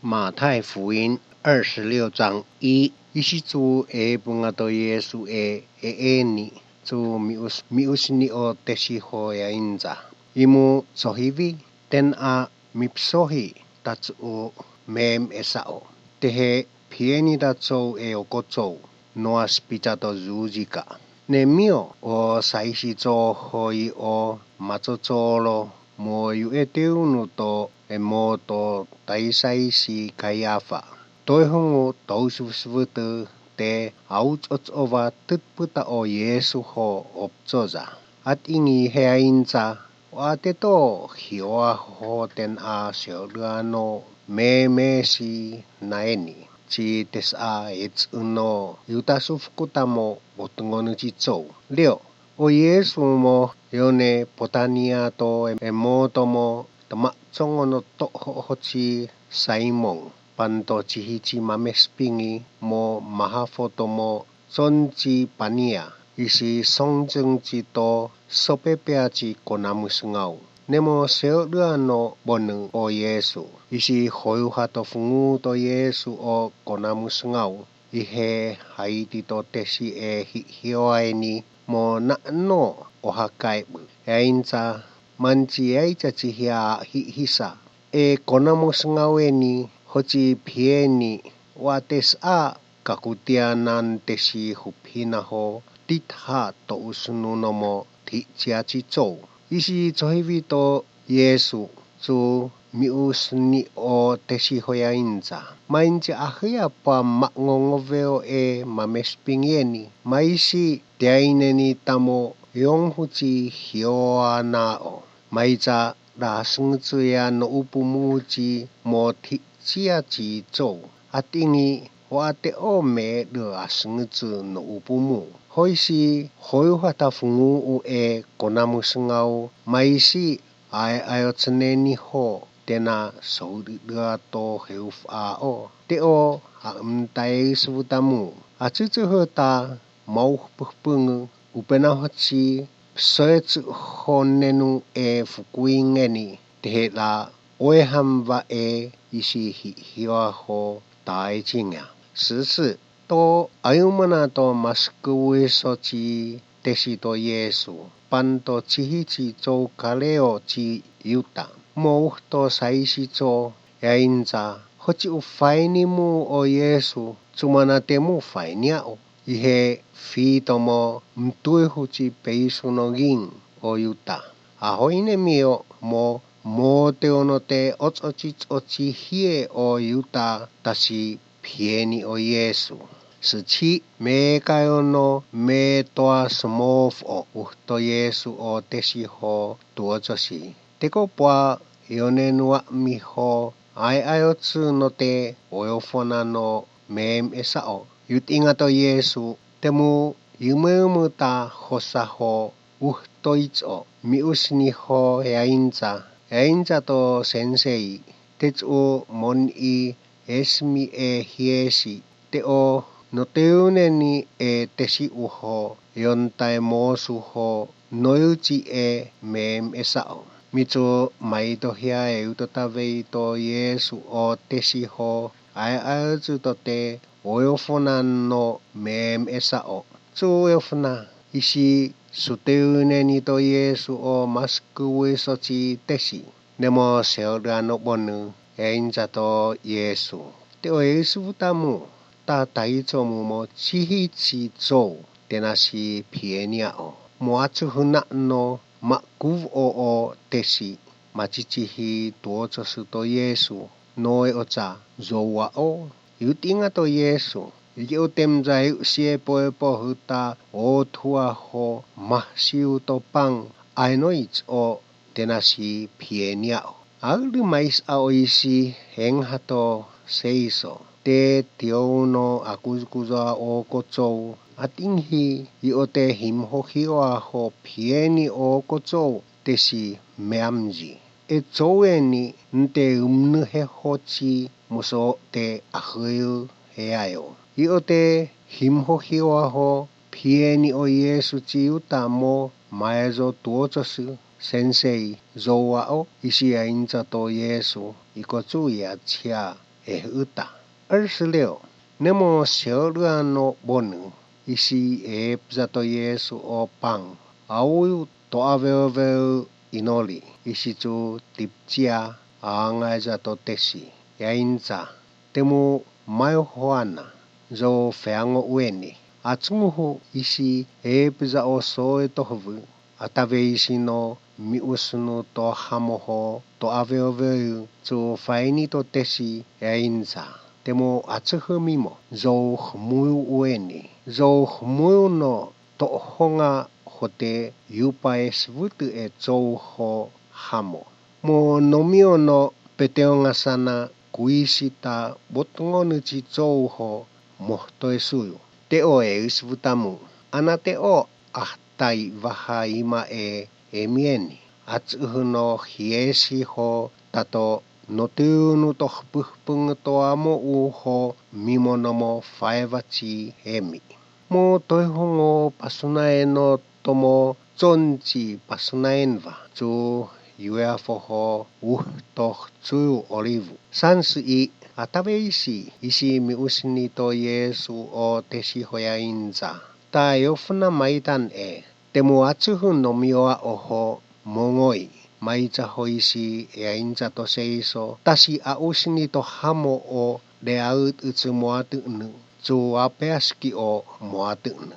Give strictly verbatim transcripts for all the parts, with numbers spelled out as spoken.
马太福音二十六章一，一息zu e punga to Yesu e e e ni, zu mius mius ni o tesi ho ya inza. Imu zohivi, ten a mipsohi, tatsu mem esa o. Tehe phieni ta zo e oko zo, noa spicha to zuzika. Nemio o saisi zo hoi o matso zo lo, mo yu e teu nu to e mo to tai saisi Kaiafa. Toi hungu tau suvsuvütü te au tsotso va tütpüta o Yesu ho optsoza. At ingi hea inza, wa te to hioa ho ten a seodua no me me si naeni. Chi tesa etsü no yuta sufkuta mo botungo nu chi zo. Leo, o Yesu mo yone Potania to e mo to mo tama tsongo no to ho ho chi Simon, panto chihi chi mamespingi mo maha foto mo tsonchi pania, isi songzüngchi to sopepea chi kona müsüngao. Nemo seodua no bonü o Yesu, isi hoyu ha to fungu to Yesu o kona müsüngao. Ihe haiti to tesi e hi hioaeni mo na no oha kai bu. Einza manchi aicha chi hia hi hisa. E kona müsüngao eni hochi phieni wa tesa kakutia nan tesi huphina ho titha to usunu no mo thichia chi zo. Isi zohivi to Yesu zu mius ni o tesi hoya inza. Mainzi ahia pa ma ngongo veo e mamespingi eni. Maisi tiaineni tamo yong huchi hioa na o. Maiza da süngutsü ya no upumu chi mo thichia chi zo. Atingi wa te o me de asüngutsü no upumu. Hoisi hoyu ha ta fungu u e kona müsüngao maisi ai ayo tsüneni ho tena soudüdüa to heufa o. Te o ha mtai süvüta mu. Atsütsü hü ta mau püpüngü upena hochi psoetsü ho nenu e fukui ngeni. Tehe la oe hamva e isi hi hioa ho tai chi nya. Süsü to ayumana to masküwi so chi tesi to Yesu, panto chihi chi zo kaleo chi yuta. Mo uhto saisi zo ya inza, hochi u faini mu o Yesu, tsumana te mu faini a o. Ihe fi tomo mtui huchi peisu no ging o yuta. Ahoine mio mo mo te ono te otsochi tsochi hie o yuta tasi phieni o Yesu. Süchi me kayo no me toa smooth o uhto Yesu o tesi ho tuo chosi. Teko pua yone nua mi ho ai ayo tsü no te oyo fona no mem esa o. Yutinga to Yesu temu yümümü ta hosa ho uhtoi tso mi usni ho yainza. Yainza to sensei tetsu mon i esmi e hiesi. Te o noteune ni e tesi uho yontai mo su ho noyuchi e mem esa o. Mitsu mai to hia e uto ta vei to Yesu o tesi ho ai ayo tsü to te oyo fona no mem esa o. Tsü oyo fona isi suteune ni to Yesu o masküwi sochi tesi. Nemo seodra no bonü einza to Yesu. Te o Yesu vuta mu ta tai tso mu mo chihi chi tso tena si phienia o. Mo atsü hüna no ma kuv o o tesi. Ma chichi hi tuo tso sü to Yesu. Noi o tsa zowa o. Yutinga to Yesu. Ike o temza yu sie po e po hüta o thua ho ma siu to pang. Ai no i tso tena si phienia o. Aulü mais a o isi heng hato seiso. Te tio no akuzukuza o kotso. Ating hi i o te him ho hi o a ho phieni o kotso. Tesi meamji. E tsoe ni nte ümnü he ho chi muso te ahüyü he ayo. I o te him ho hi o a ho phieni o Yesu chi uta mo maezo tuo tso sü. Sensei, zowa o isi ya inza to Yesu, iko tsu ya chia, e hüta. Ersüleo, nemo seolüa no bonu, isi e püzato Yesu o pang, au to aveu inoli, isi chu tipchia, a nga zato tesi, ya inza, temu mai hoana, zo feango ueni, atsumuhu isi e püza o so e tohvü. Atave isi no mi usünu to hamoho to aveoveu chu faini to tesi e inza. Temo atsühü mimo, zo hmuyu ueni. Zo hmuyu no to honga hote yupa e sivütü e chou ho hamo. Mo nomio no peteo nga sana kuisi ta botngo nü chi chou ho mohto e suyu. Te o e usivütamu. Ana te o ahtai vaha ima e emieni. Atsühü no hiesi ho tato notünu to hpühpüngü to amo u ho mimo nomo faiva chi emi. Mo toihongo pasunae no tomo chonchi pasunaenva chu yueafoho uhtoh chu olivu. Sansü i atave isi isi mi usini to Yesu o tesi hoya inza. Ta yofuna maitan e. Temu atsühü nomioa oho mongoi, maicha hoisi e aincha to seiso, tasi a usini to hamo o de aüt ütsü moatünü, chu apeaski o moatünü.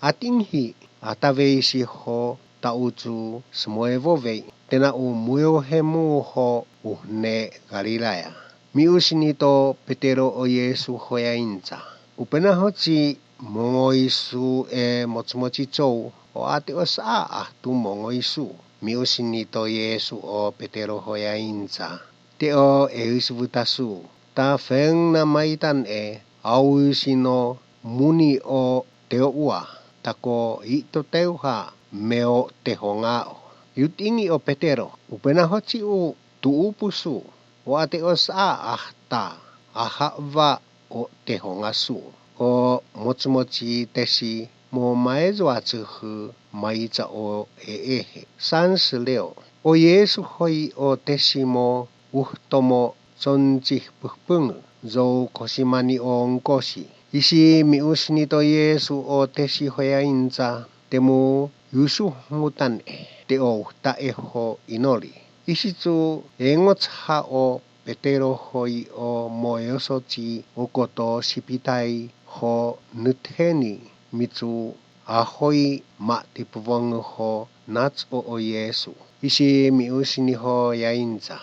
Atinghi atave isi ho ta uchu smoevovei, tena u muyo hemu ho uhne Galilaya. Mi usini to Petero o Yesu hoya incha. Upena hochi mongoisu e mochumochi chou, o ate o sa a tu mongoisu. Mi usini to Yesu o Petero hoya incha. Te o e usvütasu. Ta feng na maitan e, au usino muni o teo ua, tako ito teo ha meo teho nga o. Yutini o Petero, upena hochi u tu upusu, o ate o sa ahta, ahava o teho nga su. O mochumochi tesi mo maezo achühü maicha o e ehe. Sansüleo. O Yesu hoi o tesi mo uhtomo chonchi pühpüngü zo khosimani o nkosi. Isi mi usini to Yesu o tesi hoya incha temu yusu ngutan e te o ta eho inoli. Isi chu engo cha o Petero hoi o moyosochi ukoto sipitai ho nütheni michu ahoi ma tipuvongü ho natso o Yesu. Isi mi usini ho ya incha.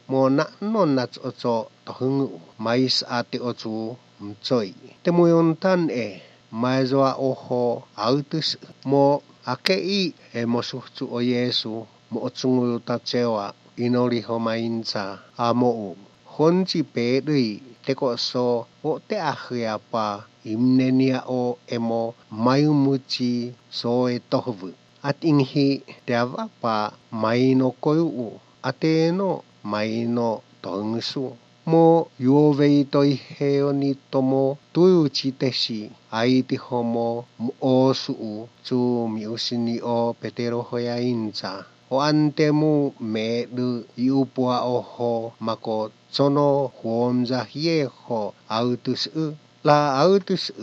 Mo na no natso cho tohüngu maisa te o chu mchoi. Temuyontan e maizoa oho aütüsü. Mo ake i e mosuhchu o Yesu mo ochungu ta chewa inori ho maincha amo u. Honchi pe dui teko so o te ahüa pa imnenia o emo mayumuchi so e tohvü. Atinghi teava pa maino koyu u, ateno maino tongsu. Mo yuovei toi heoni tomo tuyu chi tesi, aiti homo mo su u, chu mi usini o Petero hoya incha. O ante mu me dü yu pua oho mako chono huomza hie ho aütüsü, la aütüsü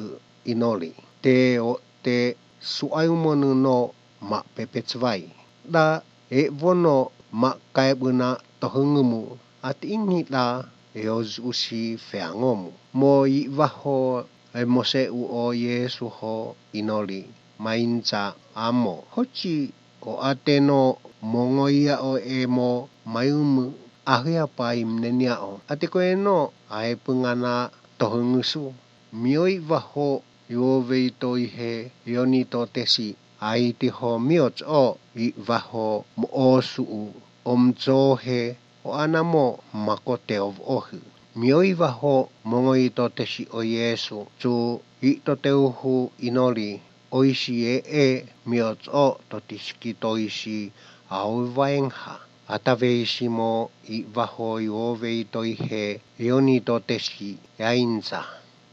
inoli. Te o te suayumonü no ma pepetsvai. Da evono ma kaibüna tohüngumu ati ingi da eozusi feangomu. Mo ivaho emose u o Yesu ho inoli maincha amo. Hochi o ateno mongoya o emo mayumü ahüa pa imnenia o. Atikoeno aepüngana tohüngusu. Mioi vaho yuo veitoi he yoni to tesi aiti ho miocho i vaho mo su u omcho he o anamo mako teo ohü. Mioi vaho mongoi to tesi o Yesu chu i to teuhu inoli oishi e e miocho to tisiki toishi au vaengha. Ataveishi mo i vaho yuo veitoi he yoni to tesi yainza.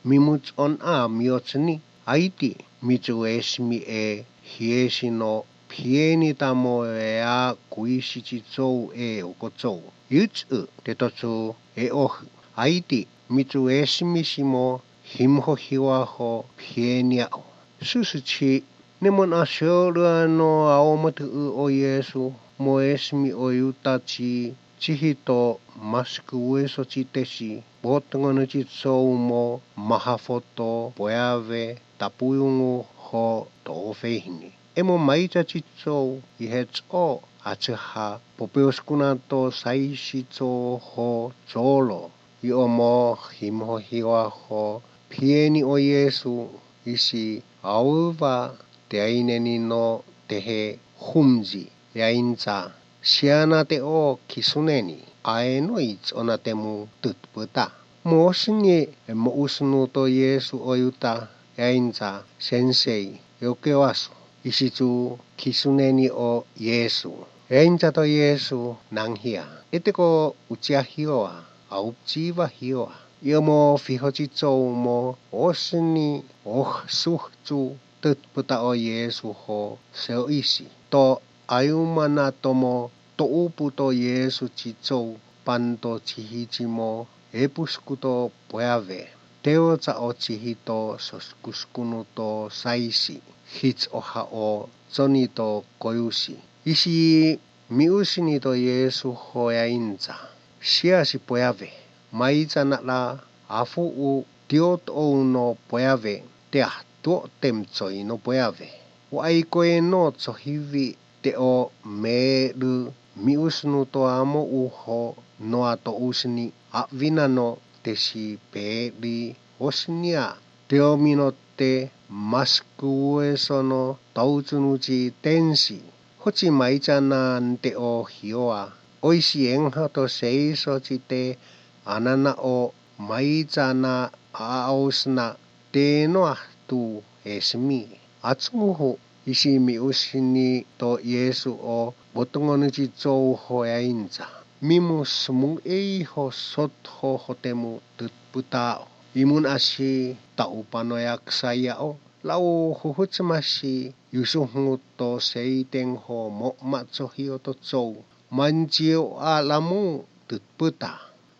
Mimuchon a miochüni aiti michu esmi e hieshino phieni tamo ea kuishi chi chou e uko chou. Yuchü teto chu e ohü. Aiti mi tsü esümi shi mo himho hiwa ho phie nia o. Süsü chi, ne mo na sheo lü ano ao mütü ü o Yesu, mo esümi o Yuta chi, chi hito masküwe so chi te shi, bot ngo nü chi tsou mo maha foto poya ve, tapu yungu ho to fe hini. Emo maicha chi tsou, ihe tsou, achüha, popeo skuna to sai shi tsou ho tsolo. I omo himho hiwa ho, phieni o Yesu, isi, auva, te aineni no, tehe, humzi, yainza, siana te o khisuneni, ae no i tsona te mu tütpüta. Mo shini, mo usunu to Yesu o Yuta, yainza, sensei, yokewasu, isi tsü khisuneni o Yesu. Yainza to Yesu, nanghia, eteko uchia hioa, aupchi va hioa. Yomo fiho chi tsou mo, o shini, o suh tsü, tütpüta o Yesu ho, seo isi. To ayumana tomo, to upu to Yesu chi tsou, panto chihi chi mo, epuskuto poyave. Teo tsa o chihi to soskuskunu to saisi, hits o ha o, tsoni to koyusi. Isi mi usini to Yesu hoya inza. Sia si poyave. Maitsa na la, afu u tiot o no poyave. Te a tuo tem tsoi no poyave. Wa ikoe no tsohivi te o me lü mi usunu to amo u ho no a to usini a vina no te si pe lü osini a. Te o mi no te masküwe so no tau tsunu chi tensi. Hochi maicha na nte o hioa. Oisi engha to sei so chi te anana o maicha na a ausna. Te no a tu esmi. Atsühu isi mi usini to Yesu o botungo nü chi tsou ho ya inza. Mi mu sumung ei ho sot ho ho te mu tütpüta o. Imun asi ta upano ya ksaya o. La o huhutsü masi yusu hu to seiteng ho mo ma tso hi o to tsou. Manchi o a la mu tütpüta.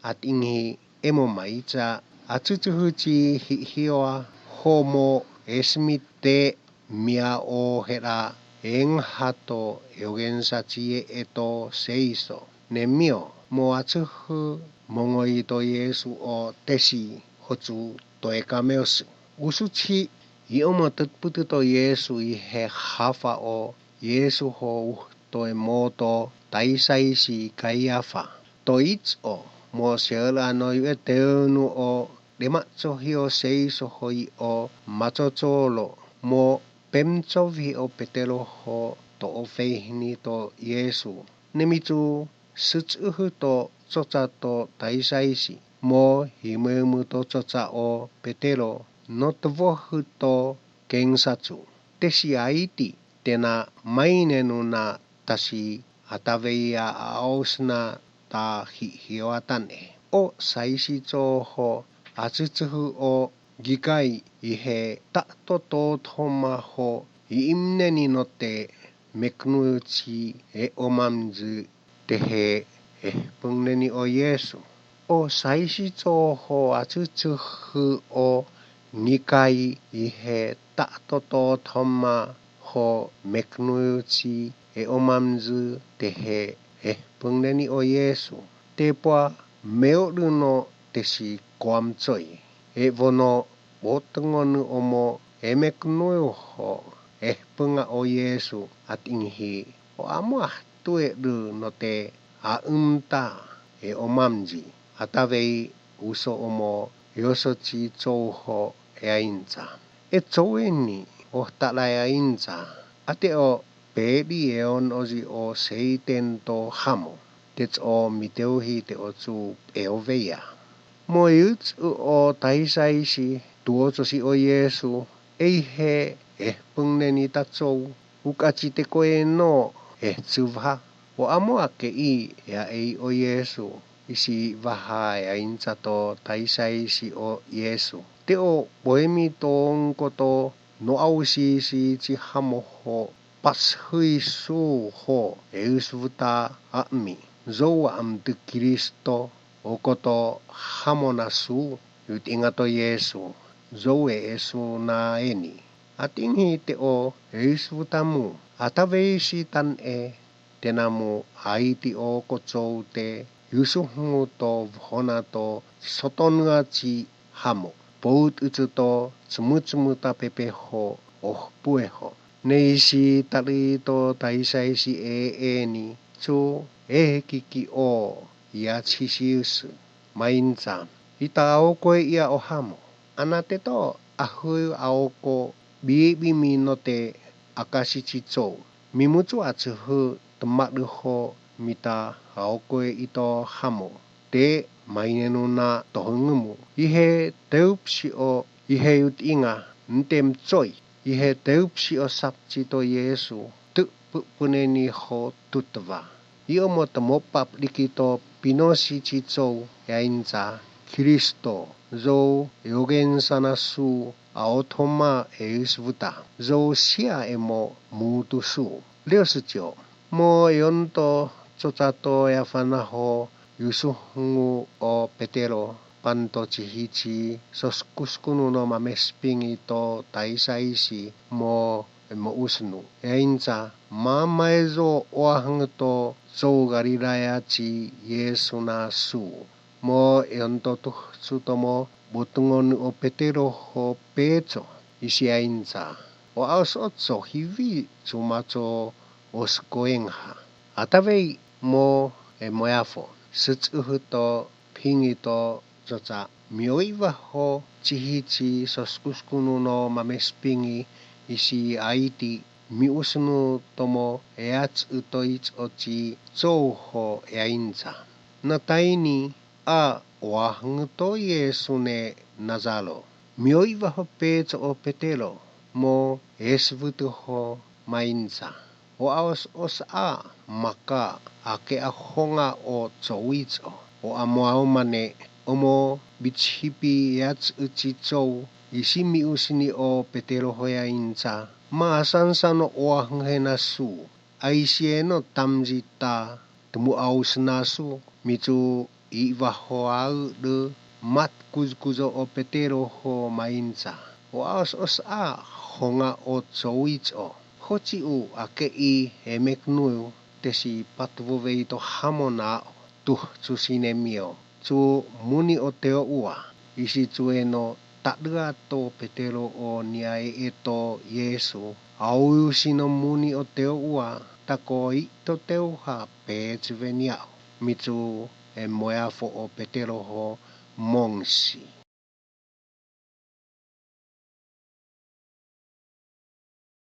Atinghi emo maicha atsütsühü chi hi hioa homo esmi te mia o hera engha to yogensa chi ye eto seiso. Nemio mo atsühü mongoi to Yesu o tesi hochu to ekameosü. Usuchi yomo tütpütü to Yesu ihe hafa o Yesu ho u to emo to taisai si kaiafa. Toitso mo seul ano yu eteunu o dema tso hio sei so hoi o matso tso lo mo pem tso vi o petelo ho to o fei hini to Yesu. Nemi tsu sütsühü to tsotsa to taisai si mo himemu to tsotsa o petelo no tvo hü to kengsa tsu. Tesi aiti tena maine nuna tasi ataveiya ausna ta hi hiwa tane. O saisi tso ho atsütsühü o gikai ihe ta to to thoma ho imneni no te meknu chi e omamzü tehe e püngneni o Yesu. O saisi tso ho atsütsühü o nikai ihe ta to to thoma ho meknu chi e omamzü tehe e püngneni o Yesu. Tepua meo lüno tesi kuam tsoi. E vono botungo nü omo e meknu ho e pünga o Yesu atinghi o amo a tue lü no te a ümta e omamji atavei uso omo yoso chi tsou ho e ainza. E tsou eni o tala e ainza. Ate o pedi eon ozi o seiten to hamo. Te tso miteo hi te o tsu eo veya. Mo yu tsu o taisai si tuo tso si o Yesu. Eihe e püngneni ta tsou. Ukachi te koe no e tsüva. O amo ake i ya ei o Yesu. Isi vaha ya incha to taisai si o Yesu. Te o poemi to ngko to no au si si chi hamo ho. Pas hui su ho e usvuta a mi. Zo wa amtü Kristo. Okoto hamona su, yutingato Yesu, zoe esu na eni. Atinghi te o eisvüta mu, atavei shi tan e, tena mu aiti o kotsou te, yusu hungu to vhona to sotonua chi hamo. Pout utsüto tsümütsümüta pepe ho, ohpue ho. Neisi tali to taisa isi e eni, tsu e kiki o, ya chisi usü. Mainza, ita aokoe ia ohamo. Anateto ahu aoko bi bimi note akasi chi tsou. Mimutsu atsühü tümaluho mita aokoe ito hamo. Te mainenu na tohü ngümu. Ihe teupsi o, ihe yutinga, ntemtsoi. Ihe teupsi o sapchi to Yesu, tü püpüneni ho tutva. Iomo tamo pap likito pinosi chi tsou yainza, Khristo, zo yogen sana su, aothoma eisvüta, zo sia emo mutu su. Leosüchio, mo eonto tsotsato yafana ho, yusu hungu o Petero, panto chihichi, soskuskununo mamespingi to taisa isi, mo emo usünu. Yainza, ma maezo oahüngüto, zo Galilaya chi Yesu na su. Mo eonto tuhsutomo, botungonu o Petero ho petso, isi yainza. O aos otso hivi tsumatso oskoengha. Atavei mo emoyafo, sütsühüto, phingito, tsotsa, mioiva ho, chihichi, soskuskununo mamespingi, isi aiti, mi usünu tomo, eatsüto itsochi, tsou ho eainza. Nataini, a oahüngüto Yesu ne nazalo. Mioiva ho petso o Petero, mo esvütü ho mainza. O aos osa maka ake ahonga o tsowitso. O amoao mane omo bichipi yatsüchi tsou isi mi usini o Petero hoya inza. Ma asansa no oahünghe na su. Aisieno tamji ta tümu ausüna su. Mitsu ivaho aü lü mat kuzkuzo o Petero ho mainza. O aos osa honga o tsowitso. Hochi u ake i emeknu tesi patuvovei to hamona tuhchu sinemio. Tsu muni o teo ua. Isi tsueno tadüa to Petero o nia e eto Yesu. Au sino muni o teo ua. Tako i to teo ha pechüveniao. Mitsu emoyafo o Petero ho mongsi.